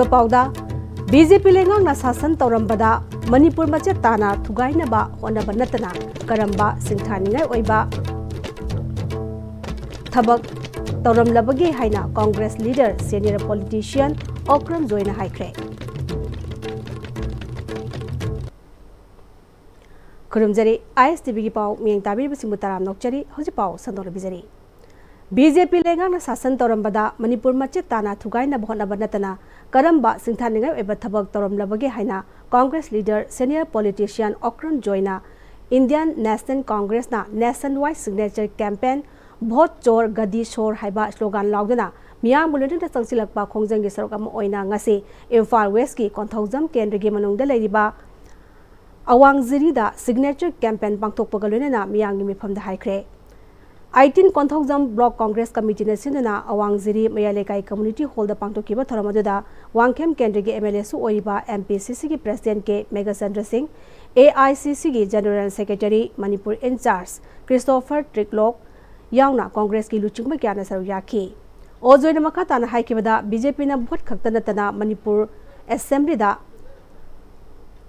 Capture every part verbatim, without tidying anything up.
ꯄꯥꯎꯗ, B J ꯄꯤ ꯂꯩꯉꯥꯛꯅ ꯁꯥꯁꯟ ꯇꯧꯔꯝꯕꯗ ꯃꯅꯤꯄꯨꯔ ꯃꯆꯦꯠ ꯇꯥꯅ ꯊꯨꯒꯥꯏꯅꯕ ꯍꯣꯠꯅꯕ ꯅꯠꯇꯅ ꯀꯔꯝꯕ ꯁꯤꯡꯊꯥꯅꯤꯡꯉꯥꯏ ꯑꯣꯏꯕ ꯊꯕꯛ ꯇꯧꯔꯝꯂꯕꯒꯦ ꯍꯥꯏꯅ congress leader, senior politician Okram ꯖꯣꯏꯅ ꯍꯥꯏꯈ꯭ꯔꯦ꯫ ꯈꯨꯔꯨꯝꯖꯔꯤ, ꯑꯥꯏ ꯑꯦꯁ ꯇꯤ ꯚꯤꯒꯤ ꯄꯥꯎ ꯃꯤꯠꯌꯦꯡ ꯇꯥꯕꯤꯔꯤꯕꯁꯤꯡꯕꯨ ꯇꯔꯥꯝꯅ ꯑꯣꯛꯆꯔꯤ꯫ ꯍꯧꯖꯤꯛ ꯄꯥꯎ ꯁꯟꯗꯣꯛꯅ ꯄꯤꯖꯔꯤ꯫ ꯕꯤ ꯖꯦ ꯄꯤ ꯂꯩꯉꯥꯛꯅ ꯁꯥꯁꯟ ꯇꯧꯔꯝꯕꯗ ꯃꯅꯤꯄꯨꯔ ꯃꯆꯦꯠ ꯇꯥꯅ ꯊꯨꯒꯥꯏꯅꯕ ꯍꯣꯠꯅꯕ ꯅꯠꯇꯅ ꯀꯔꯝꯕ ꯁꯤꯡꯊꯥꯅꯤꯡꯉꯥꯏ ꯑꯣꯏꯕ ꯊꯕꯛ ꯇꯧꯔꯝꯂꯕꯒꯦ ꯍꯥꯏꯅ congress leader, senior politician Okram ꯖꯣꯏꯅ ꯏꯟꯗꯤꯌꯟ ꯅꯦꯁꯅꯦꯜ ꯀꯣꯡꯒ꯭ꯔꯦꯁꯅ nationwide signature campaign "vote ꯆꯣꯔ ꯒꯗꯤ ꯁꯣꯔ" ꯍꯥꯏꯕ ꯁ꯭ꯂꯣꯒꯥꯟ ꯂꯥꯎꯗꯨꯅ ꯃꯤꯌꯥꯝꯕꯨ ꯂꯣꯏꯅꯅ ꯆꯪꯁꯤꯜꯂꯛꯄ ꯈꯣꯡꯖꯪꯒꯤ ꯁꯔꯨꯛ ꯑꯃ ꯑꯣꯏꯅ ꯉꯁꯤ ꯏꯝꯐꯥꯜ ꯋꯦꯁꯀꯤ ꯀꯣꯟꯊꯧꯖꯝ ꯀꯦꯟꯗ꯭ꯔꯒꯤ ꯃꯅꯨꯡꯗ ꯂꯩꯔꯤꯕ ꯑꯋꯥꯡ ꯖꯤꯔꯤꯗ ꯁꯤꯒꯅꯦꯆꯔ ꯀꯦꯝꯄꯦꯟ ꯄꯥꯡꯊꯣꯛꯄꯒ ꯂꯣꯏꯅꯅ ꯃꯤꯌꯥꯝꯒꯤ ꯃꯤꯐꯝꯗ ꯍꯥꯏꯈ꯭ꯔꯦ꯫ ꯑꯩꯠꯇꯤꯟ ꯀꯣꯟꯊꯧꯖꯝ ꯕ꯭ꯂꯣꯛ ꯀꯣꯡꯒ꯭ꯔꯦꯁ ꯀꯃꯤꯇꯤꯅ ꯁꯤꯟꯗꯨꯅ ꯑꯋꯥꯡ ꯖꯤꯔꯤ ꯃꯌꯥꯏ ꯂꯩꯀꯥꯏ ꯀꯝꯃ꯭ꯌꯨꯅꯤꯇꯤ ꯍꯣꯜꯗ ꯄꯥꯡꯊꯣꯛꯈꯤꯕ ꯊꯧꯔꯝ ꯑꯗꯨꯗ ꯋꯥꯡꯈꯦꯝ ꯀꯦꯟꯗ꯭ꯔꯒꯤ ꯑꯦꯝ ꯑꯦꯜ ꯑꯦꯁꯨ ꯑꯣꯏꯔꯤꯕ ꯑꯦꯝ ꯄꯤ ꯁꯤ ꯁꯤꯒꯤ ꯄ꯭ꯔꯦꯁꯤꯗꯦꯟ ꯀꯦ ꯃꯦꯘꯆꯟꯗ꯭ꯔ ꯁꯤꯡ, ꯑꯦ ꯑꯥꯏ ꯁꯤ ꯁꯤꯒꯤ general secretary Manipur incharge Christopher ꯇ꯭ꯔꯤꯛꯂꯣꯛ ꯌꯥꯎꯅ ꯀꯣꯡꯒ꯭ꯔꯦꯁꯀꯤ ꯂꯨꯆꯤꯡꯕ ꯀꯌꯥꯅ ꯁꯔꯨꯛ ꯌꯥꯈꯤ꯫ ꯑꯣꯖꯣꯏꯅ ꯃꯈꯥ ꯇꯥꯅ ꯍꯥꯏꯈꯤꯕꯗ, ꯕꯤ ꯖꯦ ꯄꯤꯅ ꯚꯣꯠ ꯈꯛꯇ ꯅꯠꯇꯅ ꯃꯅꯤꯄꯨꯔ ꯑꯦꯁꯦꯝꯕ꯭ꯂꯤꯗ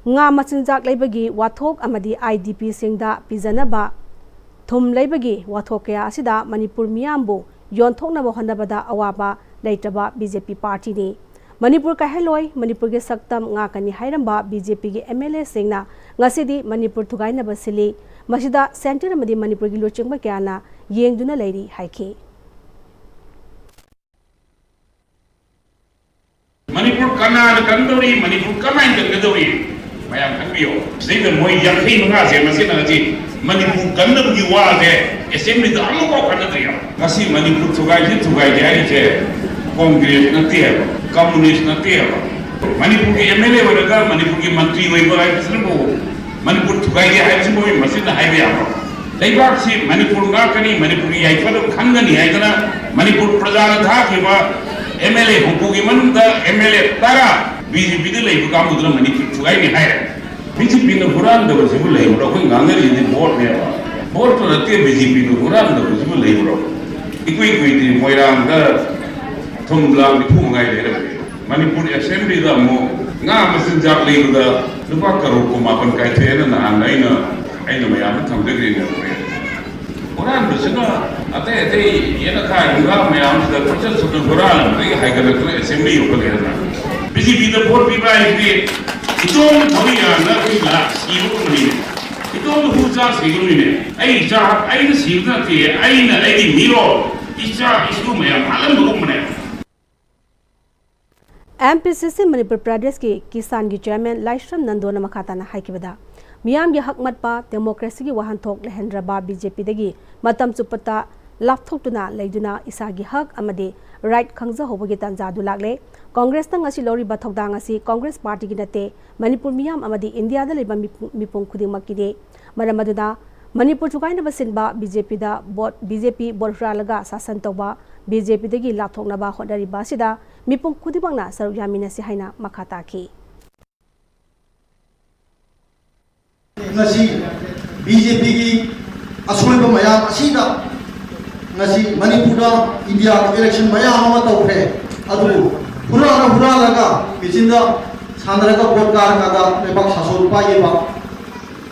ꯉꯥ ꯃꯆꯤꯟꯖꯥꯛ ꯂꯩꯕꯒꯤ ꯋꯥꯊꯣꯛ ꯑꯃꯗꯤ ꯑꯥꯏ ꯗꯤ ꯄꯤꯁꯤꯡꯗ ꯄꯤꯖꯅꯕ ꯊꯨꯝ ꯂꯩꯕꯒꯤ ꯋꯥꯊꯣꯛ ꯀꯌꯥ ꯑꯁꯤꯗ ꯃꯅꯤꯄꯨꯔ ꯃꯤꯌꯥꯝꯕꯨ ꯌꯣꯟꯊꯣꯛꯅꯕ ꯍꯣꯠꯅꯕꯗ ꯑꯋꯥꯕ ꯂꯩꯇ꯭ꯔꯕ ꯕꯤ ꯖꯦ ꯄꯤ ꯄꯥꯔꯇꯤꯅꯤ꯫ ꯃꯅꯤꯄꯨꯔ ꯀꯥꯏꯍꯜꯂꯣꯏ, ꯃꯅꯤꯄꯨꯔꯒꯤ ꯁꯛꯇꯝ ꯉꯥꯛꯀꯅꯤ ꯍꯥꯏꯔꯝꯕ ꯕꯤ ꯖꯦ ꯄꯤꯒꯤ ꯑꯦꯝ ꯑꯦꯜ ꯑꯦꯁꯤꯡꯅ ꯉꯁꯤꯗꯤ ꯃꯅꯤꯄꯨꯔ ꯊꯨꯒꯥꯏꯅꯕ ꯁꯤꯜꯂꯤ꯫ ꯃꯁꯤꯗ ꯁꯦꯟꯇꯔ ꯑꯃꯗꯤ ꯃꯅꯤꯄꯨꯔꯒꯤ ꯂꯨꯆꯤꯡꯕ ꯀꯌꯥꯅ ꯌꯦꯡꯗꯨꯅ ꯂꯩꯔꯤ ꯍꯥꯏꯈꯤ꯫ ꯃꯅꯤꯄꯨꯔ ꯀꯅꯥꯅ ꯀꯟꯗꯧꯔꯤ, ꯃꯅꯤꯄꯨꯔ ꯀꯃꯥꯏꯅ ꯀꯟꯒꯗꯧꯔꯤ, ꯃꯌꯥꯝ ꯈꯟꯕꯤꯌꯣ꯫ ꯁꯤꯗꯩꯗ ꯃꯣꯏ ꯌꯥꯡꯈꯩ ꯃꯉꯥꯁꯦ ꯃꯁꯤꯅ ꯉꯁꯤ ꯃꯅꯤꯄꯨꯔ ꯀꯟꯅꯕꯒꯤ ꯋꯥꯁꯦ ꯑꯦꯁꯦꯝꯕ꯭ꯂꯤꯗ ꯑꯃꯐꯥꯎ ꯈꯟꯅꯗ꯭ꯔꯤ ꯍꯥꯏꯕ꯫ ꯉꯁꯤ ꯃꯅꯤꯄꯨꯔ ꯊꯨꯒꯥꯏꯁꯤ ꯊꯨꯒꯥꯏꯁꯤ ꯍꯥꯏꯔꯤꯁꯦ ꯀꯣꯡꯒ꯭ꯔꯦꯁ ꯅꯠꯇꯦ ꯍꯥꯏꯕ, ꯀꯝꯃꯨꯅꯤꯁ ꯅꯠꯇꯦ ꯍꯥꯏꯕ꯫ ꯃꯅꯤꯄꯨꯔꯒꯤ ꯑꯦꯝ ꯑꯦꯜ ꯑꯦ ꯑꯣꯏꯔꯒ ꯃꯅꯤꯄꯨꯔꯒꯤ ꯃꯟꯇ꯭ꯔꯤ ꯑꯣꯏꯕ ꯍꯥꯏꯕꯁꯤꯅꯕꯨ ꯃꯅꯤꯄꯨꯔ ꯊꯨꯒꯥꯏꯒꯦ ꯍꯥꯏꯕꯁꯤꯕꯨ ꯃꯁꯤꯅ ꯍꯥꯏꯕ ꯌꯥꯕ꯭ꯔꯣ? ꯂꯩꯕꯥꯛꯁꯤ ꯃꯅꯤꯄꯨꯔ ꯉꯥꯛꯀꯅꯤ, ꯃꯅꯤꯄꯨꯔꯒꯤ ꯌꯥꯏꯐꯕ ꯈꯪꯒꯅꯤ ꯍꯥꯏꯗꯅ ꯃꯅꯤꯄꯨꯔ ꯄ꯭ꯔꯖꯥꯅ ꯊꯥꯈꯤꯕ ꯑꯦꯝ ꯑꯦꯜ ꯑꯦ ꯍꯨꯝꯐꯨꯒꯤ ꯃꯅꯨꯡꯗ ꯑꯦꯝ ꯑꯦꯜ ꯑꯦ ꯇꯔꯥ ꯕꯤ ꯖꯦ ꯄꯤꯗ ꯂꯩꯕ ꯀꯥꯡꯕꯨꯗꯨꯅ ꯃꯅꯤꯄꯨꯔ ꯊꯨꯒꯥꯏꯅꯤ ꯍꯥꯏꯔꯦ꯫ ꯕꯤ ꯖꯦ ꯄꯤꯅ ꯍꯨꯔꯥꯟꯗꯕꯁꯤꯕꯨ ꯂꯩꯕ꯭ꯔꯣ? ꯑꯩꯈꯣꯏ ꯉꯥꯡꯅꯔꯤꯁꯤꯗꯤ ꯚꯣꯠꯅꯦꯕ꯫ ꯚꯣꯠꯇꯨ ꯅꯠꯇꯦ, ꯕꯤ ꯖꯦ ꯄꯤꯅ ꯍꯨꯔꯥꯟꯗꯕꯁꯤꯕꯨ ꯂꯩꯕ꯭ꯔꯣ? ꯏꯀꯨꯏ ꯀꯨꯏꯗ꯭ꯔꯤ ꯃꯣꯏꯔꯥꯡꯗ ꯊꯨꯝ ꯂꯥꯛ ꯅꯤꯐꯨ ꯃꯉꯥ ꯂꯩꯔꯝꯃꯦ꯫ ꯃꯅꯤꯄꯨꯔ ꯑꯦꯁꯦꯝꯕ꯭ꯂꯤꯗ ꯑꯃꯨꯛ ꯉꯥ ꯃꯆꯤꯟꯖꯥꯛ ꯂꯩꯕꯗ ꯂꯨꯄꯥ ꯀꯔꯣꯔ ꯀꯨꯟꯃꯥꯄꯟ ꯀꯥꯏꯊꯣꯛꯑꯦꯅ ꯅꯍꯥꯟ ꯑꯩꯅ, ꯑꯩꯅ ꯃꯌꯥꯝꯗ ꯊꯝꯖꯈ꯭ꯔꯤꯅꯦ꯫ ꯍꯨꯔꯥꯟꯕꯁꯤꯅ ꯑꯇꯩ ꯑꯇꯩ ꯌꯦꯅꯈꯥ ꯌꯨꯝꯈꯥ ꯃꯌꯥꯝꯁꯤꯗ ꯀꯣꯏꯆꯠ ꯆꯠꯇꯅ ꯍꯨꯔꯥꯟꯕꯗꯒꯤ ꯍꯥꯏꯒꯠꯂꯛꯇꯅ ꯑꯦꯁꯦꯝꯕ꯭ꯂꯤ ꯌꯧꯍꯜꯂꯦꯗꯅ꯫ ꯕꯤ ꯖꯦ ꯄꯤꯗ ꯚꯣꯠ ꯄꯤꯕ ꯍꯥꯏꯁꯤꯗꯤ ꯏꯇꯣꯝ ꯊꯧꯔꯤ ꯌꯥꯟꯗ ꯑꯩꯈꯣꯏ ꯂꯥꯛ ꯁꯤꯕꯒꯨꯝꯕꯅꯤꯅꯦ꯫ ꯏꯇꯣꯝꯗ ꯍꯨ ꯆꯥ ꯁꯤꯒꯨꯝꯅꯤꯅꯦ꯫ ꯑꯩ ꯏꯆꯥ, ꯑꯩꯅ ꯁꯤꯕ ꯅꯠꯇꯦ, ꯑꯩꯅ ꯑꯩꯒꯤ ꯃꯤꯔꯣꯜ, ꯏꯆꯥ ꯏꯁꯨ ꯃꯌꯥꯝ ꯍꯥꯠꯂꯝꯕꯒꯨꯝꯕꯅꯦ꯫ ꯑꯦꯝ ꯄꯤ ꯁꯤ ꯁꯤ ꯃꯅꯤꯄꯨꯔ ꯄ꯭ꯔꯗꯦꯁꯀꯤ ꯀꯤꯁꯥꯟꯒꯤ ꯆꯤꯌꯔꯃꯦꯟ ꯂꯥꯏꯁ꯭ꯔꯝ ꯅꯟꯗꯣꯅ ꯃꯈꯥ ꯇꯥꯅ ꯍꯥꯏꯈꯤꯕꯗ, ꯃꯤꯌꯥꯝꯒꯤ ꯍꯛ ꯃꯠꯄ ꯗꯦꯃꯣꯀ꯭ꯔꯦꯁꯤꯒꯤ ꯋꯥꯍꯟꯊꯣꯛ ꯂꯩꯍꯟꯗ꯭ꯔꯕ ꯕꯤ ꯖꯦ ꯄꯤꯗꯒꯤ ꯃꯇꯝ ꯆꯨꯞꯄꯇ ꯂꯥꯞꯊꯣꯛꯇꯨꯅ ꯂꯩꯗꯨꯅ ꯏꯁꯥꯒꯤ ꯍꯛ ꯑꯃꯗꯤ ꯔꯥꯏꯠ ꯈꯪꯖꯍꯧꯕꯒꯤ ꯇꯥꯟꯖꯥꯗꯨ ꯂꯥꯛꯂꯦ꯫ ꯀꯣꯡꯒ꯭ꯔꯦꯁꯅ ꯉꯁꯤ ꯂꯧꯔꯤꯕ ꯊꯧꯗꯥꯡ ꯑꯁꯤ ꯀꯣꯡꯒ꯭ꯔꯦꯁ ꯄꯥꯔꯇꯤꯒꯤ ꯅꯠꯇꯦ, ꯃꯅꯤꯄꯨꯔ ꯃꯤꯌꯥꯝ ꯑꯃꯗꯤ ꯏꯟꯗꯤꯌꯥꯗ ꯂꯩꯕ ꯃꯤꯄꯨ-, ꯃꯤꯄꯨꯝ ꯈꯨꯗꯤꯡꯃꯛꯀꯤꯅꯤ꯫ ꯃꯔꯝ ꯑꯗꯨꯅ ꯃꯅꯤꯄꯨꯔ ꯊꯨꯒꯥꯏꯅꯕ ꯁꯤꯟꯕ ꯕꯤ ꯖꯦ ꯄꯤꯗ ꯚꯣꯠ, ꯕꯤ ꯖꯦ ꯄꯤ ꯚꯣꯠ ꯍꯨꯔꯥꯜꯂꯒ ꯁꯥꯁꯟ ꯇꯧꯕ ꯕꯤ ꯖꯦ ꯄꯤꯗꯒꯤ ꯂꯥꯞꯊꯣꯛꯅꯕ ꯍꯣꯠꯅꯔꯤꯕ ꯑꯁꯤꯗ ꯃꯤꯄꯨꯝ ꯈꯨꯗꯤꯡꯃꯛꯅ ꯁꯔꯨꯛ ꯌꯥꯃꯤꯟꯅꯁꯤ ꯍꯥꯏꯅ ꯃꯈꯥ ꯇꯥꯈꯤ꯫ ꯉꯁꯤ ꯕꯤ ꯖꯦ ꯄꯤꯒꯤ ꯑꯁꯣꯏꯕ ꯃꯌꯥꯝ ꯑꯁꯤꯗ ꯉꯁꯤ ꯃꯅꯤꯄꯨꯔꯗ ꯏꯟꯗꯤꯌꯥꯗ ꯏꯂꯦꯛꯁꯟ ꯃꯌꯥꯝ ꯑꯃ ꯇꯧꯈ꯭ꯔꯦ꯫ ꯑꯗꯨꯕꯨ ꯍꯨꯔꯥꯜꯂ ꯍꯨꯔꯥꯜꯂꯒ ꯃꯦꯆꯤꯟꯗ ꯁꯥꯟꯅꯔꯒ ꯚꯣꯠ ꯀꯥꯔꯀꯥꯟꯗ ꯂꯩꯕꯥꯛ ꯁꯥꯁꯣꯟ ꯄꯥꯏꯈꯤꯕ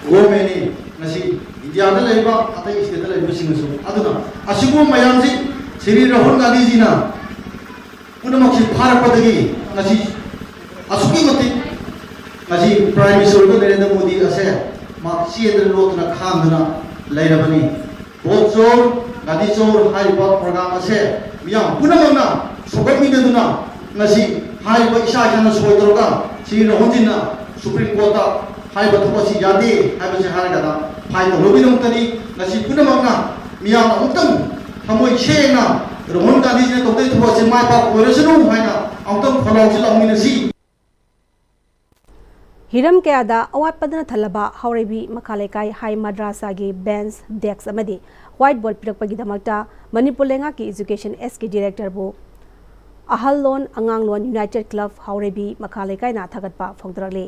ꯒꯣꯔꯃꯦꯟꯅꯤ꯫ ꯉꯁꯤ ꯏꯟꯗꯤꯌꯥꯗ ꯂꯩꯔꯤꯕ ꯑꯇꯩ ꯁ꯭ꯇꯦꯠꯇ ꯂꯩꯔꯤꯕꯁꯤꯡꯅꯁꯨ꯫ ꯑꯗꯨꯅ ꯑꯁꯤꯒꯨꯝꯕ ꯃꯌꯥꯝꯁꯤ ꯁ꯭ꯔꯤ ꯔꯥꯍꯨꯜ ꯒꯥꯟꯙꯤꯖꯤꯅ ꯄꯨꯝꯅꯃꯛꯁꯤ ꯐꯥꯔꯛꯄꯗꯒꯤ ꯉꯁꯤ ꯑꯁꯨꯛꯀꯤ ꯃꯇꯤꯛ ꯉꯁꯤ ꯄ꯭ꯔꯥꯏꯝ ꯃꯤꯅꯤꯁꯇꯔ ꯑꯣꯏꯕ ꯅꯔꯦꯟꯗ꯭ꯔ ꯃꯣꯗꯤ ꯑꯁꯦ ꯃꯍꯥꯛ ꯆꯦꯟꯗꯅ ꯂꯣꯠꯇꯅ ꯈꯥꯡꯗꯨꯅ ꯂꯩꯔꯕꯅꯤ꯫ ꯚꯣꯠ ꯆꯣꯔ, ꯒꯥꯔꯤ ꯆꯣꯔ ꯍꯥꯏꯔꯤꯕ ꯄ꯭ꯔꯣꯒ꯭ꯔꯥꯝ ꯑꯁꯦ ꯃꯤꯌꯥꯝ ꯄꯨꯝꯅꯃꯛꯅ ꯁꯧꯒꯠꯃꯤꯟꯅꯗꯨꯅ ꯉꯁꯤ ꯍꯥꯏꯔꯤꯕ ꯏꯁꯥ ꯏꯁꯥꯅ ꯁꯣꯏ ꯇꯧꯔꯒ ꯁ꯭ꯔꯤ ꯔꯥꯍꯨꯜꯖꯤꯅ ꯁꯨꯄ꯭ꯔꯤꯝ ꯀꯣꯔꯠꯇ ꯍꯥꯏꯔꯤꯕ ꯊꯕꯛ ꯑꯁꯤ ꯌꯥꯗꯦ ꯍꯥꯏꯕꯁꯤ ꯍꯥꯏꯔꯒꯅ ꯐꯥꯏꯟ ꯇꯧꯅꯕꯒꯤꯗꯃꯛꯇꯅꯤ꯫ ꯉꯁꯤ ꯄꯨꯝꯅꯃꯛꯅ ꯃꯤꯌꯥꯝꯅ ꯑꯃꯨꯛꯇꯪ ꯊꯃꯣꯏ ꯁꯦꯡꯅ ꯔꯥꯍꯨꯜ ꯒꯥꯟꯙꯤꯖꯤꯅ ꯇꯧꯗꯣꯏ ꯊꯕꯛ ꯑꯁꯤ ꯃꯥꯏ ꯄꯥꯛꯄ ꯑꯣꯏꯔꯁꯅꯨ ꯍꯥꯏꯅ ꯑꯃꯨꯛꯇꯪ ꯈꯣꯜꯂꯥꯎꯁꯤ ꯂꯥꯎꯃꯤꯟꯅꯁꯤ꯫ ꯍꯤꯔꯝ ꯀꯌꯥꯗ ꯑꯋꯥꯠꯄꯗꯅ ꯊꯜꯂꯕ ꯍꯥꯎꯔꯩꯕꯤ ꯃꯈꯥ ꯂꯩꯀꯥꯏ ꯍꯥꯏ ꯃꯗ꯭ꯔꯥꯁꯥꯒꯤ ꯕꯦꯟꯆ, ꯗꯦꯁ꯭ꯛ ꯑꯃꯗꯤ ꯋꯥꯏꯠ ꯕꯣꯔꯗ ꯄꯤꯔꯛꯄꯒꯤꯗꯃꯛꯇ ꯃꯅꯤꯄꯨꯔ ꯂꯩꯉꯥꯛꯀꯤ ꯏꯖꯨꯀꯦꯁꯟ ꯑꯦꯁꯀꯤ ꯗꯤꯔꯦꯛꯇꯔꯕꯨ ꯑꯍꯜꯂꯣꯟ ꯑꯉꯥꯡꯂꯣꯟ ꯌꯨꯅꯥꯏꯇꯦꯗ ꯀ꯭ꯂꯕ ꯍꯥꯎꯔꯩꯕꯤ ꯃꯈꯥ ꯂꯩꯀꯥꯏꯅ ꯊꯥꯒꯠꯄ ꯐꯣꯡꯗꯣꯔꯛꯂꯤ꯫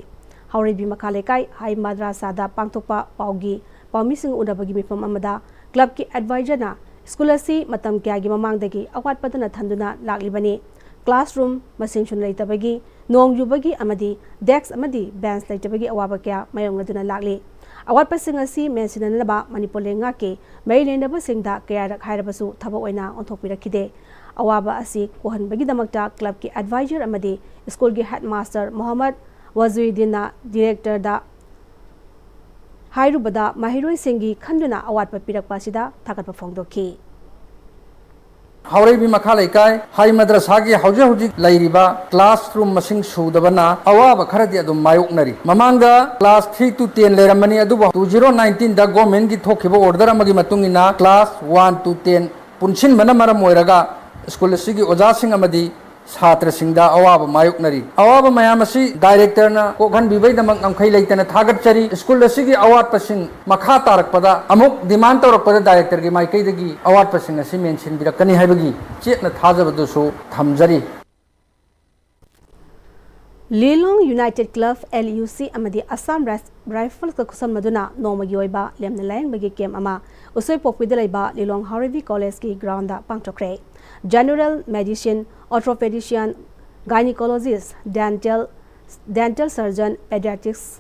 ꯍꯥꯎꯔꯩꯕꯤ ꯃꯈꯥ ꯂꯩꯀꯥꯏ ꯍꯥꯏ ꯃꯗ꯭ꯔꯥꯁꯥꯗ ꯄꯥꯡꯊꯣꯛꯄ ꯄꯥꯎꯒꯤ ꯄꯥꯎꯃꯤꯁꯤꯡ ꯎꯅꯕꯒꯤ ꯃꯤꯐꯝ ꯑꯃꯗ ꯀ꯭ꯂꯕꯀꯤ ꯑꯦꯗꯚꯥꯏꯖꯔꯅ ꯁ꯭ꯀꯨꯜ ꯑꯁꯤ ꯃꯇꯝ ꯀꯌꯥꯒꯤ ꯃꯃꯥꯡꯗꯒꯤ ꯑꯋꯥꯠꯄꯗꯅ ꯊꯟꯗꯨꯅ ꯂꯥꯛꯂꯤꯕꯅꯤ꯫ classroom ꯃꯁꯤꯡ ꯁꯨꯅ ꯂꯩꯇꯕꯒꯤ, ꯅꯣꯡ ꯌꯨꯕꯒꯤ ꯑꯃꯗꯤ desk ꯑꯃꯗꯤ bench ꯂꯩꯇꯕꯒꯤ ꯑꯋꯥꯕ ꯀꯌꯥ ꯃꯥꯌꯣꯛꯅꯗꯨꯅ ꯂꯥꯛꯂꯤ꯫ ꯑꯋꯥꯠꯄꯁꯤꯡ ꯑꯁꯤ ꯃꯦꯟꯁꯤꯟꯅꯅꯕ ꯃꯅꯤꯄꯨꯔ ꯂꯩꯉꯥꯛꯀꯤ ꯃꯔꯤ ꯂꯩꯅꯕꯁꯤꯡꯗ ꯀꯌꯥꯔꯛ ꯍꯥꯏꯔꯕꯁꯨ ꯊꯕꯛ ꯑꯣꯏꯅ ꯑꯣꯟꯊꯣꯛꯄꯤꯔꯛꯈꯤꯗꯦ꯫ ꯑꯋꯥꯕ ꯑꯁꯤ ꯀꯣꯛꯍꯟꯕꯒꯤꯗꯃꯛꯇ clubꯀꯤ advisor ꯑꯃꯗꯤ schoolꯒꯤ headmaster ꯃꯣꯍꯝꯃꯗ ꯋꯥꯖꯨꯏꯗꯤꯟꯅ directorꯗ ꯍꯥꯏꯔꯨꯕꯗ ꯃꯍꯩꯔꯣꯏꯁꯤꯡꯒꯤ ꯈꯟꯗꯨꯅ ꯑꯋꯥꯠꯄ ꯄꯤꯔꯛꯄ ꯑꯁꯤꯗ ꯊꯥꯒꯠꯄ ꯐꯣꯡꯗꯣꯛꯈꯤ꯫ ꯍꯥꯎꯔꯩꯕꯤ ꯃꯈꯥ ꯂꯩꯀꯥꯏ ꯍꯥꯏ ꯃꯗ꯭ꯔꯁꯥꯒꯤ ꯍꯧꯖꯤꯛ ꯍꯧꯖꯤꯛ ꯂꯩꯔꯤꯕ classroom ꯃꯁꯤꯡ ꯁꯨꯗꯕꯅ ꯑꯋꯥꯕ ꯈꯔꯗꯤ ꯑꯗꯨꯝ ꯃꯥꯌꯣꯛꯅꯔꯤ꯫ ꯃꯃꯥꯡꯗ class three to ten ꯂꯩꯔꯝꯕꯅꯤ, ꯑꯗꯨꯕꯨ two zero nineteenꯗ governmentꯒꯤ ꯊꯣꯛꯈꯤꯕ order ꯑꯃꯒꯤ ꯃꯇꯨꯡ ꯏꯟꯅ class one to ten ꯄꯨꯟꯁꯤꯟꯕꯅ ꯃꯔꯝ ꯑꯣꯏꯔꯒ school ꯑꯁꯤꯒꯤ ꯑꯣꯖꯥꯁꯤꯡ ꯑꯃꯗꯤ ꯁꯥꯇ꯭ꯔꯁꯤꯡꯗ ꯑꯋꯥꯕ ꯃꯥꯌꯣꯛꯅꯔꯤ꯫ ꯑꯋꯥꯕ ꯃꯌꯥꯝ ꯑꯁꯤ directorꯅ ꯀꯣꯛꯍꯟꯕꯤꯕꯩꯗꯃꯛ ꯉꯝꯈꯩ ꯂꯩꯇꯅ ꯊꯥꯒꯠꯆꯔꯤ꯫ School ꯑꯁꯤꯒꯤ ꯑꯋꯥꯠꯄꯁꯤꯡ ꯃꯈꯥ ꯇꯥꯔꯛꯄꯗ ꯑꯃꯨꯛ demand ꯇꯧꯔꯛꯄꯗ directorꯒꯤ ꯃꯥꯏꯀꯩꯗꯒꯤ ꯑꯋꯥꯠꯄꯁꯤꯡ ꯑꯁꯤ ꯃꯦꯟꯁꯤꯟꯕꯤꯔꯛꯀꯅꯤ ꯍꯥꯏꯕꯒꯤ ꯆꯦꯠꯅ ꯊꯥꯖꯕꯗꯨꯁꯨ ꯊꯝꯖꯔꯤ꯫ ꯂꯤꯂꯣꯡ United Club, LUC, ꯑꯃꯗꯤ Assam Riflesꯀ ꯈꯨꯠꯁꯝꯅꯗꯨꯅ ꯅꯣꯡꯃꯒꯤ ꯑꯣꯏꯕ ꯂꯦꯝꯅ ꯂꯥꯌꯦꯡꯕꯒꯤ camp ꯑꯃ ꯎꯁꯣꯏꯄꯣꯛꯄꯤꯗ ꯂꯩꯕ ꯂꯤꯂꯣꯡ ꯍꯥꯎꯔꯩꯕꯤ collegeꯀꯤ groundꯗ ꯄꯥꯡꯊꯣꯛꯈ꯭ꯔꯦ꯫ General medicine, orthopedician, gynecologist, dental, dental surgeon, pediatrics,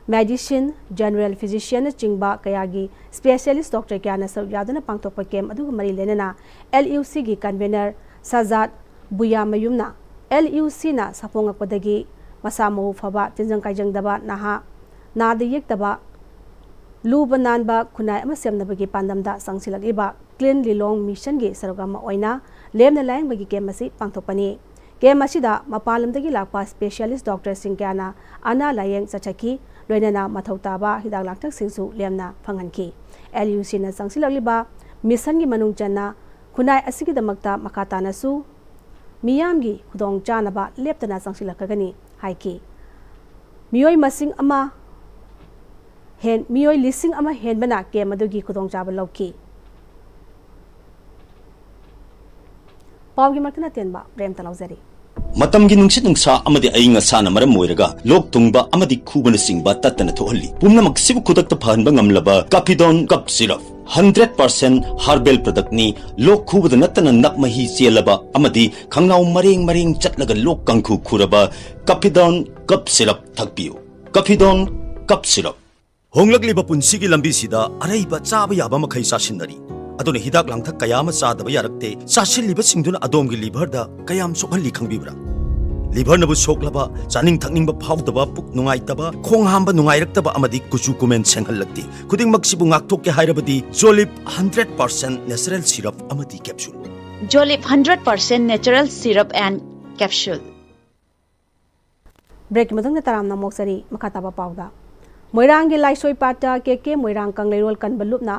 medicine, general physicianꯅꯆꯤꯡꯕ ꯀꯌꯥꯒꯤ specialist doctor ꯀꯌꯥꯅ ꯁꯔꯨꯛ ꯌꯥꯗꯨꯅ ꯄꯥꯡꯊꯣꯛꯄ camp ꯑꯗꯨꯒ ꯃꯔꯤ ꯂꯩꯅꯅ LUCꯒꯤ convener ꯁꯖꯥꯗ ꯕꯨꯌꯥꯃꯌꯨꯝꯅ LUCꯅ ꯁꯥꯐꯣꯡꯉꯛꯄꯗꯒꯤ ꯃꯁꯥ ꯃꯎ ꯐꯕ, ꯇꯤꯟꯖꯪ ꯀꯥꯏꯖꯪꯗꯕ ꯅꯍꯥ, ꯅꯥꯗ ꯌꯦꯛꯇꯕ, ꯂꯨꯕ ꯅꯥꯟꯕ ꯈꯨꯟꯅꯥꯏ ꯑꯃ ꯁꯦꯝꯅꯕꯒꯤ ꯄꯥꯟꯗꯝꯗ ꯆꯪꯁꯤꯜꯂꯛꯂꯤꯕ Clean Lilong Missionꯒꯤ ꯁꯔꯨꯛ ꯑꯃ ꯑꯣꯏꯅ ꯂꯦꯝꯅ ꯂꯥꯌꯦꯡꯕꯒꯤ camp ꯑꯁꯤ ꯄꯥꯡꯊꯣꯛꯄꯅꯤ꯫ Camp ꯑꯁꯤꯗ ꯃꯄꯥꯟ ꯂꯝꯗꯒꯤ ꯂꯥꯛꯄ specialist doctorꯁꯤꯡ ꯀꯌꯥꯅ ꯑꯅꯥ ꯂꯥꯌꯦꯡ ꯆꯠꯆꯈꯤ, ꯂꯣꯏꯅꯅ ꯃꯊꯧ ꯇꯥꯕ ꯍꯤꯗꯥꯛ ꯂꯥꯡꯊꯛꯁꯤꯡꯁꯨ ꯂꯦꯝꯅ ꯐꯪꯍꯟꯈꯤ꯫ LUCꯅ ꯆꯪꯁꯤꯜꯂꯛꯂꯤꯕ missionꯒꯤ ꯃꯅꯨꯡ ꯆꯟꯅ ꯈꯨꯟꯅꯥꯏ ꯑꯁꯤꯒꯤꯗꯃꯛꯇ ꯃꯈꯥ ꯇꯥꯅꯁꯨ ꯃꯤꯌꯥꯝꯒꯤ ꯈꯨꯗꯣꯡꯆꯥꯅꯕ ꯂꯦꯞꯇꯅ ꯆꯪꯁꯤꯜꯂꯛꯀꯒꯅꯤ ꯍꯥꯏꯈꯤ꯫ ꯃꯤꯑꯣꯏ ꯃꯁꯤꯡ ꯑꯃ ꯍꯦꯟ-, ꯃꯤꯑꯣꯏ ꯂꯤꯁꯤꯡ ꯑꯃ ꯍꯦꯟꯕꯅ camp ꯑꯗꯨꯒꯤ ꯈꯨꯗꯣꯡꯆꯥꯕ ꯂꯧꯈꯤ꯫ ꯄꯥꯎꯒꯤ ꯃꯔꯛꯇ ꯑꯇꯦꯟꯕ break ꯑꯃꯇ ꯂꯧꯖꯔꯤ꯫ ꯃꯇꯝꯒꯤ ꯅꯨꯡꯁꯤꯠ ꯅꯨꯡꯁꯥ ꯑꯃꯗꯤ ꯑꯏꯪ ꯑꯁꯥꯅ ꯃꯔꯝ ꯑꯣꯏꯔꯒ ꯂꯣꯛ ꯊꯨꯡꯕ ꯑꯃꯗꯤ ꯈꯨꯕꯅꯆꯤꯡꯕ ꯇꯠꯇꯅ ꯊꯣꯛꯍꯜꯂꯤ꯫ ꯄꯨꯝꯅꯃꯛꯁꯤꯕꯨ ꯈꯨꯗꯛꯇ ꯐꯍꯟꯕ ꯉꯝꯂꯕ Cappidone Cough Syrup꯫ Hundred percent herbal ꯄ꯭ꯔꯗꯛꯅꯤ꯫ ꯂꯣꯛ ꯈꯨꯕꯗ ꯅꯠꯇꯅ ꯅꯞ ꯃꯍꯤ ꯆꯦꯜꯂꯕ ꯑꯃꯗꯤ ꯈꯪꯅꯥꯎ ꯃꯔꯦꯡ ꯃꯔꯦꯡ ꯆꯠꯂꯒ ꯂꯣꯛ ꯀꯥꯡꯈꯨ ꯈꯨꯔꯕ ꯀꯐꯤꯗꯣꯟ ꯀꯞ ꯁꯤꯔꯞ ꯊꯛꯄꯤꯌꯨ꯫ ꯀꯐꯤꯗꯣꯟ ꯀꯞ ꯁꯤꯔꯞ꯫ ꯍꯣꯡꯂꯛꯂꯤꯕ ꯄꯨꯟꯁꯤꯒꯤ ꯂꯝꯕꯤꯁꯤꯗ ꯑꯔꯩꯕ ꯆꯥꯕ ꯌꯥꯕ ꯃꯈꯩ ꯆꯥꯁꯤꯟꯅꯔꯤ꯫ ꯑꯗꯨꯅ ꯍꯤꯗꯥꯛ ꯂꯥꯡꯊꯛ ꯀꯌꯥ ꯑꯃ ꯆꯥꯗꯕ ꯌꯥꯔꯛꯇꯦ꯫ ꯆꯥꯁꯤꯜꯂꯤꯕꯁꯤꯡꯗꯨꯅ ꯑꯗꯣꯝꯒꯤ ꯂꯤꯚꯔꯗ ꯀꯌꯥꯝ ꯁꯣꯛꯍꯜꯂꯤ ꯈꯪꯕꯤꯕ꯭ꯔꯥ? ꯂꯤꯚꯔꯅꯕꯨ ꯁꯣꯛꯂꯕ, ꯆꯥꯅꯤꯡ ꯊꯛꯅꯤꯡꯕ ꯐꯥꯎꯗꯕ, ꯄꯨꯛ ꯅꯨꯡꯉꯥꯏꯇꯕ, ꯈꯣꯡ ꯍꯥꯝꯕ ꯅꯨꯡꯉꯥꯏꯔꯛꯇꯕ ꯑꯃꯗꯤ ꯀꯨꯆꯨ ꯀꯨꯃꯦꯟ ꯁꯦꯡꯍꯜꯂꯛꯇꯦ꯫ ꯈꯨꯗꯤꯡꯃꯛꯁꯤꯕꯨ ꯉꯥꯛꯊꯣꯛꯀꯦ ꯍꯥꯏꯔꯕꯗꯤ ꯖꯣꯂꯤꯞ ꯍꯟꯗ꯭ꯔꯦꯠ ꯄꯥꯔꯁꯦꯟ ꯅꯦꯆꯔꯦꯜ ꯁꯤꯔꯞ ꯑꯃꯗꯤ capsule. Jolip hundred percent natural syrup and capsule. ꯕ꯭ꯔꯦꯛꯀꯤ ꯃꯇꯨꯡꯗ ꯇꯔꯥꯝꯅ ꯑꯃꯨꯛ ꯆꯔꯤ꯫ ꯃꯈꯥ ꯇꯥꯕ ꯄꯥꯎꯗ, ꯃꯣꯏꯔꯥꯡꯒꯤ ꯂꯥꯏꯁꯣꯏ ꯄꯥꯠꯇ ꯀꯦ ꯀꯦ ꯃꯣꯏꯔꯥꯡ ꯀꯪꯂꯩꯔꯣꯜ ꯀꯟꯕ ꯂꯨꯞꯅ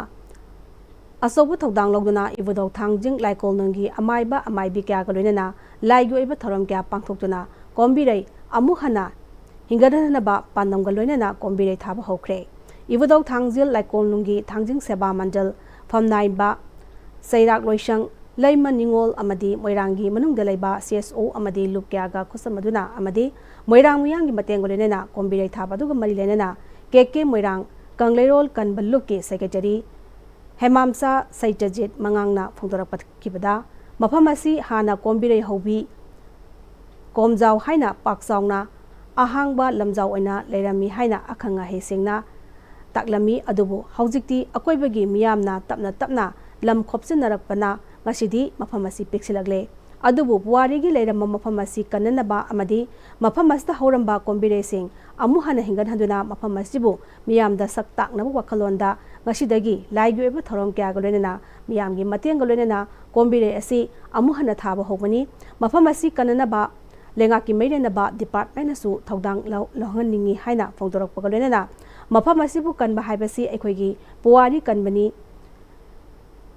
ꯑꯆꯧꯕ ꯊꯧꯗꯥꯡ ꯂꯧꯗꯨꯅ ꯏꯕꯨꯙꯧ ꯊꯥꯡꯖꯤꯡ ꯂꯥꯏꯀꯣꯜꯅꯨꯡꯒꯤ ꯑꯃꯥꯏꯕ ꯑꯃꯥꯏꯕꯤ ꯀꯌꯥꯒ ꯂꯣꯏꯅꯅ ꯂꯥꯏꯒꯤ ꯑꯣꯏꯕ ꯊꯧꯔꯝ ꯀꯌꯥ ꯄꯥꯡꯊꯣꯛꯇꯨꯅ ꯀꯣꯝꯕꯤꯔꯩ ꯑꯃꯨꯛ ꯍꯟꯅ ꯍꯤꯡꯒꯠꯍꯟꯅꯕ ꯄꯥꯟꯗꯝꯒ ꯂꯣꯏꯅꯅ ꯀꯣꯝꯕꯤꯔꯩ ꯊꯥꯕ ꯍꯧꯈ꯭ꯔꯦ꯫ ꯏꯕꯨꯙꯧ ꯊꯥꯡꯖꯤꯡ ꯂꯥꯏꯀꯣꯜꯅꯨꯡꯒꯤ ꯊꯥꯡꯖꯤꯡ ꯁꯦꯕꯥ ꯃꯟꯗꯜ ꯐꯝꯅꯥꯏꯕ ꯆꯩꯔꯥꯛ ꯂꯣꯏꯁꯪ, ꯂꯩꯃ ꯅꯤꯉꯣꯜ ꯑꯃꯗꯤ ꯃꯣꯏꯔꯥꯡꯒꯤ ꯃꯅꯨꯡꯗ ꯂꯩꯕ ꯁꯤ ꯑꯦꯁ ꯑꯣ ꯑꯃꯗꯤ ꯂꯨꯞ ꯀꯌꯥꯒ ꯈꯨꯠꯁꯝꯅꯗꯨꯅ ꯑꯃꯗꯤ ꯃꯣꯏꯔꯥꯡ ꯃꯤꯌꯥꯝꯒꯤ ꯃꯇꯦꯡꯒ ꯂꯣꯏꯅꯅ ꯀꯣꯝꯕꯤꯔꯩ ꯊꯥꯕ ꯑꯗꯨꯒ ꯃꯔꯤ ꯂꯩꯅꯅ ꯀꯦ ꯀꯦ ꯃꯣꯏꯔꯥꯡ ꯀꯪꯂꯩꯔꯣꯜ ꯀꯟꯕ ꯂꯨꯞꯀꯤ ꯁꯦꯀ꯭ꯔꯦꯇꯔꯤ ꯍꯦꯃꯥꯝꯆꯥ ꯁꯩꯇꯖꯤꯠ ꯃꯉꯥꯡꯅ ꯐꯣꯡꯗꯣꯔꯛꯈꯤꯕꯗ, ꯃꯐꯝ ꯑꯁꯤ ꯍꯥꯟꯅ ꯀꯣꯝꯕꯤꯔꯩ ꯍꯧꯕꯤ ꯀꯣꯝꯖꯥꯎ ꯍꯥꯏꯅ ꯄꯥꯛ ꯆꯥꯎꯅ ꯑꯍꯥꯡꯕ ꯂꯝꯖꯥꯎ ꯑꯣꯏꯅ ꯂꯩꯔꯝꯃꯤ ꯍꯥꯏꯅ ꯑꯈꯪ ꯑꯍꯩꯁꯤꯡꯅ ꯇꯥꯛꯂꯝꯃꯤ꯫ ꯑꯗꯨꯕꯨ ꯍꯧꯖꯤꯛꯇꯤ ꯑꯀꯣꯏꯕꯒꯤ ꯃꯤꯌꯥꯝꯅ ꯇꯞꯅ ꯇꯞꯅ ꯂꯝ ꯈꯣꯞꯆꯤꯟꯅꯔꯛꯄꯅ ꯉꯁꯤꯗꯤ ꯃꯐꯝ ꯑꯁꯤ ꯄꯤꯛꯁꯤꯜꯂꯛꯂꯦ꯫ ꯑꯗꯨꯕꯨ ꯄꯨꯋꯥꯔꯤꯒꯤ ꯂꯩꯔꯝꯕ ꯃꯐꯝ ꯑꯁꯤ ꯀꯟꯅꯅꯕ ꯑꯃꯗꯤ ꯃꯐꯝ ꯑꯁꯤꯗ ꯍꯧꯔꯝꯕ ꯀꯣꯝꯕꯤꯔꯩꯁꯤꯡ ꯑꯃꯨꯛ ꯍꯟꯅ ꯍꯤꯡꯒꯠꯍꯟꯗꯨꯅ ꯃꯐꯝ ꯑꯁꯤꯕꯨ ꯃꯤꯌꯥꯝꯗ ꯁꯛ ꯇꯥꯛꯅꯕ ꯋꯥꯈꯜꯂꯣꯟꯗ ꯉꯁꯤꯗꯒꯤ ꯂꯥꯏꯒꯤ ꯑꯣꯏꯕ ꯊꯧꯔꯝ ꯀꯌꯥꯒ ꯂꯣꯏꯅꯅ ꯃꯤꯌꯥꯝꯒꯤ ꯃꯇꯦꯡꯒ ꯂꯣꯏꯅꯅ ꯀꯣꯝꯕꯤꯔꯩ ꯑꯁꯤ ꯑꯃꯨꯛ ꯍꯟꯅ ꯊꯥꯕ ꯍꯧꯕꯅꯤ꯫ ꯃꯐꯝ ꯑꯁꯤ ꯀꯟꯅꯅꯕ ꯂꯩꯉꯥꯛꯀꯤ ꯃꯔꯤ ꯂꯩꯅꯕ ꯗꯤꯄꯥꯔꯠꯃꯦꯟꯅꯁꯨ ꯊꯧꯗꯥꯡ ꯂꯧ-, ꯂꯧꯍꯟꯅꯤꯡꯏ ꯍꯥꯏꯅ ꯐꯣꯡꯗꯣꯔꯛꯄꯒ ꯂꯣꯏꯅꯅ ꯃꯐꯝ ꯑꯁꯤꯕꯨ ꯀꯟꯕ ꯍꯥꯏꯕꯁꯤ ꯑꯩꯈꯣꯏꯒꯤ ꯄꯨꯋꯥꯔꯤ ꯀꯟꯕꯅꯤ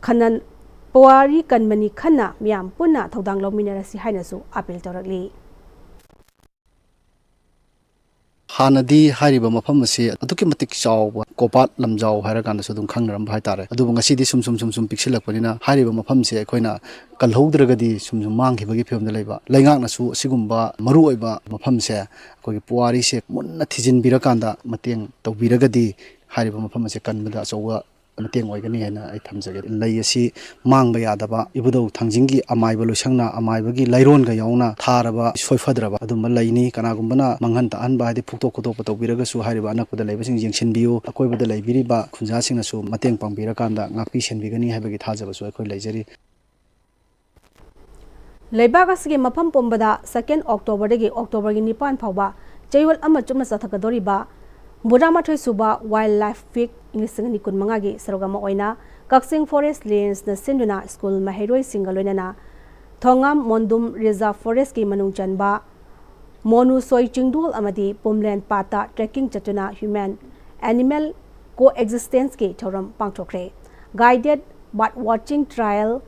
ꯈꯟꯅ-, ꯄꯨꯋꯥꯔꯤ ꯀꯟꯕꯅꯤ ꯈꯟꯅ ꯃꯤꯌꯥꯝ ꯄꯨꯟꯅ ꯊꯧꯗꯥꯡ ꯂꯧꯃꯤꯟꯅꯔꯁꯤ ꯍꯥꯏꯅꯁꯨ ꯑꯥꯄꯤꯜ ꯇꯧꯔꯛꯂꯤ꯫ ꯍꯥꯟꯅꯗꯤ ꯍꯥꯏꯔꯤꯕ ꯃꯐꯝ ꯑꯁꯤ ꯑꯗꯨꯛꯀꯤ ꯃꯇꯤꯛ ꯆꯥꯎꯕ ꯀꯣꯄꯥꯠ ꯂꯝꯖꯥꯎ ꯍꯥꯏꯔꯀꯥꯟꯗꯁꯨ ꯑꯗꯨꯝ ꯈꯪꯅꯔꯝꯕ ꯍꯥꯏꯇꯥꯔꯦ꯫ ꯑꯗꯨꯕꯨ ꯉꯁꯤꯗꯤ ꯁꯨꯝ ꯁꯨꯝ ꯁꯨꯝ ꯁꯨꯝ ꯄꯤꯛꯁꯤꯜꯂꯛꯄꯅꯤꯅ ꯍꯥꯏꯔꯤꯕ ꯃꯐꯝꯁꯦ ꯑꯩꯈꯣꯏꯅ ꯀꯜꯍꯧꯗ꯭ꯔꯒꯗꯤ ꯁꯨꯝ ꯁꯨꯝ ꯃꯥꯡꯈꯤꯕꯒꯤ ꯐꯤꯕꯝꯗ ꯂꯩꯕ꯫ ꯂꯩꯉꯥꯛꯅꯁꯨ ꯑꯁꯤꯒꯨꯝꯕ ꯃꯔꯨꯑꯣꯏꯕ ꯃꯐꯝꯁꯦ ꯑꯩꯈꯣꯏꯒꯤ ꯄꯨꯋꯥꯔꯤꯁꯦ ꯃꯨꯟꯅ ꯊꯤꯖꯤꯟꯕꯤꯔꯀꯥꯟꯗ ꯃꯇꯦꯡ ꯇꯧꯕꯤꯔꯒꯗꯤ ꯍꯥꯏꯔꯤꯕ ꯃꯐꯝ ꯑꯁꯦ ꯀꯟꯕꯗ ꯑꯆꯧꯕ ꯃꯇꯦꯡ ꯑꯣꯏꯒꯅꯤ ꯍꯥꯏꯅ ꯑꯩ ꯊꯝꯖꯒꯦ꯫ ꯂꯩ ꯑꯁꯤ ꯃꯥꯡꯕ ꯌꯥꯗꯕ, ꯏꯕꯨꯙꯧ ꯊꯥꯡꯖꯤꯡꯒꯤ ꯑꯃꯥꯏꯕ ꯂꯣꯏꯁꯪꯅ ꯑꯃꯥꯏꯕꯒꯤ ꯂꯩꯔꯣꯟꯒ ꯌꯥꯎꯅ ꯊꯥꯔꯕ ꯁꯣꯏꯐꯗ꯭ꯔꯕ ꯑꯗꯨꯝꯕ ꯂꯩꯅꯤ꯫ ꯀꯅꯥꯒꯨꯝꯕꯅ ꯃꯥꯡꯍꯟ ꯇꯥꯛꯍꯟꯕ, ꯍꯥꯏꯗꯤ ꯐꯨꯛꯇꯣꯛ ꯈꯣꯠꯇꯣꯛꯄ ꯇꯧꯕꯤꯔꯒꯁꯨ, ꯍꯥꯏꯔꯤꯕ ꯑꯅꯛꯄꯗ ꯂꯩꯕꯁꯤꯡ ꯌꯦꯡꯁꯤꯟꯕꯤꯌꯨ꯫ ꯑꯀꯣꯏꯕꯗ ꯂꯩꯕꯤꯔꯤꯕ ꯈꯨꯟꯖꯥꯁꯤꯡꯅꯁꯨ ꯃꯇꯦꯡ ꯄꯥꯡꯕꯤꯔꯀꯥꯟꯗ ꯉꯥꯛꯄꯤ ꯁꯦꯟꯕꯤꯒꯅꯤ ꯍꯥꯏꯕꯒꯤ ꯊꯥꯖꯕꯁꯨ ꯑꯩꯈꯣꯏ ꯂꯩꯖꯔꯤ꯫ ꯂꯩꯕꯥꯛ ꯑꯁꯤꯒꯤ ꯃꯐꯝ ꯄꯨꯝꯕꯗ second Octoberꯗꯒꯤ Octoberꯒꯤ ꯅꯤꯄꯥꯟ ꯐꯥꯎꯕ ꯆꯌꯣꯜ ꯑꯃ ꯆꯨꯞꯅ ꯆꯠꯊꯒꯗꯧꯔꯤꯕ ꯃꯧꯗ꯭ꯔꯥꯃꯥꯊꯣꯏ ꯁꯨꯕ Wildlife Week ꯂꯤꯁꯤꯡ ꯑꯅꯤ ꯀꯨꯟꯃꯉꯥꯒꯤ ꯁꯔꯨꯛ ꯑꯃ ꯑꯣꯏꯅ ꯀꯛꯆꯤꯡ Forest Rangeꯅ ꯁꯤꯟꯗꯨꯅ ꯁ꯭ꯀꯨꯜ ꯃꯍꯩꯔꯣꯏꯁꯤꯡꯒ ꯂꯣꯏꯅꯅ ꯊꯣꯉꯥꯝ ꯃꯣꯟꯗꯨꯝ Reserve Forestꯀꯤ ꯃꯅꯨꯡ ꯆꯟꯕ ꯃꯣꯅꯨꯁꯣꯏ ꯆꯤꯡꯗꯣꯜ ꯑꯃꯗꯤ ꯄꯨꯝꯂꯦꯟ ꯄꯥꯠꯇ trekking ꯆꯠꯇꯨꯅ human animal coexistenceꯀꯤ ꯊꯧꯔꯝ ꯄꯥꯡꯊꯣꯛꯈ꯭ꯔꯦ꯫ Guided Bird Watching Trail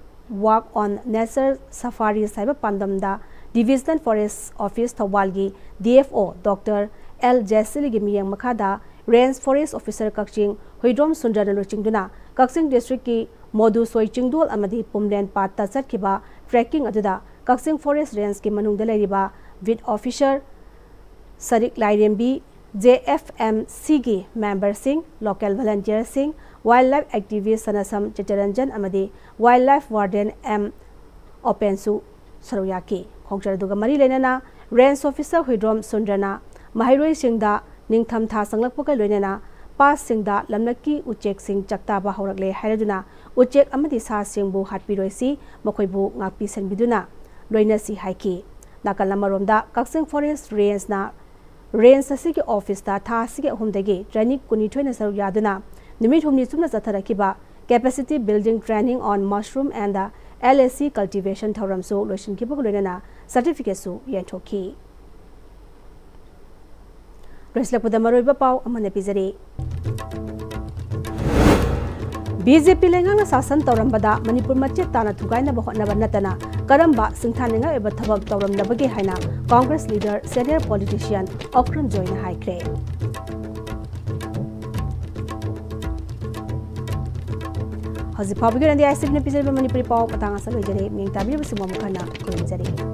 Walk on Nature Safaris ꯍꯥꯏꯕ ꯄꯥꯟꯗꯝꯗ Divisional Forest Office ꯊꯧꯕꯥꯜꯒꯤ DFO Doctor L ꯖꯦꯁꯤꯂꯤꯒꯤ ꯃꯤꯠꯌꯦꯡ ꯃꯈꯥꯗ Range Forest Officer ꯀꯛꯆꯤꯡ ꯍꯨꯏꯗ꯭ꯔꯣꯝ ꯁꯨꯟꯗ꯭ꯔꯅ ꯂꯨꯆꯤꯡꯗꯨꯅ ꯀꯛꯆꯤꯡ districtꯀꯤ ꯃꯣꯗꯨꯁꯣꯏ ꯆꯤꯡꯗꯣꯜ ꯑꯃꯗꯤ ꯄꯨꯝꯂꯦꯟ ꯄꯥꯠꯇ ꯆꯠꯈꯤꯕ trekking ꯑꯗꯨꯗ ꯀꯛꯆꯤꯡ Forest Rangeꯀꯤ ꯃꯅꯨꯡꯗ ꯂꯩꯔꯤꯕ beat officer, ꯁꯔꯤꯛ ꯂꯥꯏꯔꯦꯝꯕꯤ, JFMCꯒꯤ memberꯁꯤꯡ, local volunteerꯁꯤꯡ, wildlife activist ꯁꯅꯥꯁꯝ ꯆꯤꯠꯇꯔꯟꯖꯟ ꯑꯃꯗꯤ wildlife warden M ꯑꯣꯄꯦꯟꯁꯨ ꯁꯔꯨꯛ ꯌꯥꯈꯤ꯫ ꯈꯣꯡꯆꯠ ꯑꯗꯨꯒ ꯃꯔꯤ ꯂꯩꯅꯅ Range Officer ꯍꯨꯏꯗ꯭ꯔꯣꯝ ꯁꯨꯟꯗ꯭ꯔꯅ ꯃꯍꯩꯔꯣꯏꯁꯤꯡꯗ ꯅꯤꯡꯊꯝ ꯊꯥ ꯆꯪꯂꯛꯄꯒ ꯂꯣꯏꯅꯅ ꯄꯥꯠꯁꯤꯡꯗ ꯂꯝꯂꯛꯀꯤ ꯎꯆꯦꯛꯁꯤꯡ ꯆꯥꯛꯇꯥꯕ ꯍꯧꯔꯛꯂꯦ ꯍꯥꯏꯔꯗꯨꯅ ꯎꯆꯦꯛ ꯑꯃꯗꯤ ꯁꯥꯁꯤꯡꯕꯨ ꯍꯥꯠꯄꯤꯔꯣꯏꯁꯤ, ꯃꯈꯣꯏꯕꯨ ꯉꯥꯛꯄꯤ ꯁꯦꯟꯕꯤꯗꯨꯅ ꯂꯣꯏꯅꯁꯤ ꯍꯥꯏꯈꯤ꯫ ꯅꯥꯀꯜ ꯑꯃꯔꯣꯝꯗ ꯀꯛꯆꯤꯡ Forest Rangeꯅ Range ꯑꯁꯤꯒꯤ officeꯇ ꯊꯥ ꯑꯁꯤꯒꯤ ꯑꯍꯨꯝꯗꯒꯤ training ꯀꯨꯟꯅꯤꯊꯣꯏꯅ ꯁꯔꯨꯛ ꯌꯥꯗꯨꯅ ꯅꯨꯃꯤꯠ ꯍꯨꯝꯅꯤ ꯆꯨꯞꯅ ꯆꯠꯊꯔꯛꯈꯤꯕ Capacity Building Training on Mushroom and LAC Cultivation ꯊꯧꯔꯝꯁꯨ ꯂꯣꯏꯁꯤꯟꯈꯤꯕꯒ ꯂꯣꯏꯅꯅ certificateꯁꯨ ꯌꯦꯟꯊꯣꯛꯈꯤ꯫ ꯂꯣꯏꯁꯤꯜꯂꯛꯄꯗ ꯃꯔꯨꯑꯣꯏꯕ ꯄꯥꯎ ꯑꯃꯅ ꯄꯤꯖꯔꯤ꯫ BJP ꯂꯩꯉꯥꯛꯅ ꯁꯥꯁꯟ ꯇꯧꯔꯝꯕꯗ ꯃꯅꯤꯄꯨꯔ ꯃꯆꯦꯠ ꯇꯥꯅ ꯊꯨꯒꯥꯏꯅꯕ ꯍꯣꯠꯅꯕ ꯅꯠꯇꯅ ꯀꯔꯝꯕ ꯁꯤꯡꯊꯥꯅꯤꯡꯉꯥꯏ ꯑꯣꯏꯕ ꯊꯕꯛ ꯇꯧꯔꯝꯂꯕꯒꯦ ꯍꯥꯏꯅ Congress leader, senior politician Okram ꯖꯣꯏꯅ ꯍꯥꯏꯈ꯭ꯔꯦ꯫ ꯍꯧꯖꯤꯛ ꯐꯥꯎꯕꯒꯤ ꯑꯣꯏꯅꯗꯤ ICTVꯅ ꯄꯤꯖꯔꯤꯕ ꯃꯅꯤꯄꯨꯔꯤ ꯄꯥꯎ ꯃꯇꯥꯡ ꯑꯁꯤꯗ ꯂꯣꯏꯖꯔꯦ꯫ ꯃꯤꯌꯦꯡ ꯇꯥꯕꯤꯔꯤꯕꯁꯤꯡꯕꯨ ꯑꯃꯨꯛ ꯍꯟꯅ ꯈꯨꯔꯨꯝꯖꯔꯤ꯫